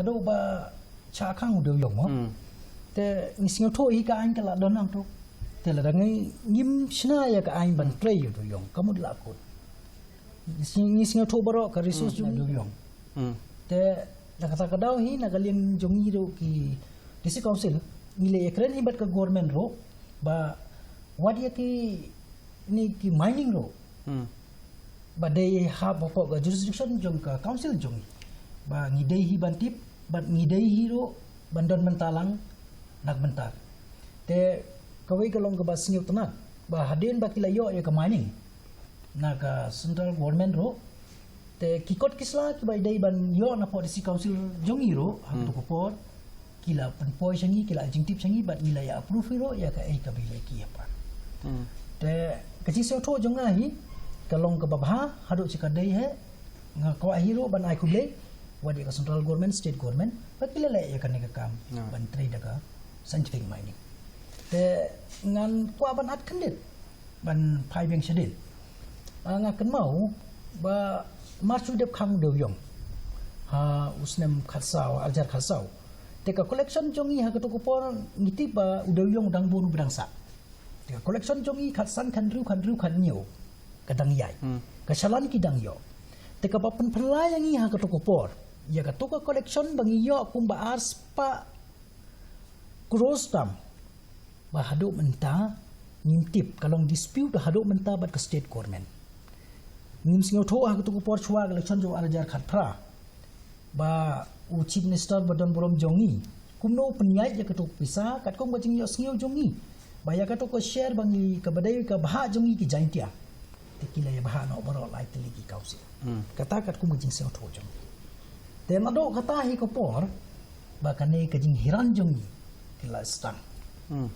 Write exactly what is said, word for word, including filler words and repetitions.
Dok ba cha khang u dewïong mo. Hmm. Te ngi sngewthuh hi ka aiñ ka la don nangtu. Te lada ngi ngim shna ïa ka aiñ ban trei ïa u dewïong, ka mut la kut. Ngi sngewthuh baroh ka resource jong u dewïong. Hmm. Te na kata ka daw hi, na ka liang jong ngi ruh ki District Council, ngi la ïakren hi bad ka government ruh ba wat ïa ki, ni ki mining ruh. Hmm. Ba dei hap hapoh ka jurisdiction jong ka council jong ngi. Ba ngi dei hi ban tip, ba ngi dei hi ruh ban don bynta lang na ka bynta. Te kawei ka long kaba sngewtynnat ba hadien ba ki la ïoh ïa ka mining na ka central government ruh, te ki kot ki sla kiba dei ban ïoh napoh District Council jong ngi ruh ha kato ka por ki la pynpoi sha ngi, ki la jingtip sha ngi, bad ngi la ïa approve hi ruh ïa kaei kaba la ki ïa pan. Hmm. Te ka jingsngewthuh jong nga hi ka long kaba bha, haduh shi ka dei hi nga kwah hi ruh ban ai khublei wat ïa ka central government, state government, ba ki la leh ïa kane ka kam ban trei da ka scientific mining. Te ngan kwah ban at khyndiat ban phai biang shadien. Ah, nga kynmaw ba mar shu dep khang u dewïong ha u snem khatsaw, arhajar khatsaw, te ka collection jong ngi ha kato ka por ngi tip ba u dewïong u dang bun, u ba dang sah. Te ka collection jong ngi khatsan, khathynriew, khathynriew, khathynñiew ka dang ïaid. Hmm. Ka shalan ki dang ïoh. Te kaba pynphylla ïa ngi ha kato ka por, ïa kato ka collection ba ngi ïoh kumba arspah crores tam, ba haduh mynta ngim tip, ka long dispute haduh mynta bad ka state government. Ngim sngewthuh ha kato ka por shuwa ka election jong arhajar khatphra ba u Chief Minister ba don burom jong ngi kumno u pynïaid ïa kato ka pisa katkum ka jingïohsngew jong ngi ba ïa kato ka share ba ngi, kaba dei ka bhah jong ngi ki Jaintia, te ki la ïa bhah noh baroh lai tylli ki council. Hmm. Kata katkum ka jingsngewthuh jong ngi. Te naduh kata hi ka por ba kane ka jinghiran jong ngi ki la sdang. Hmm.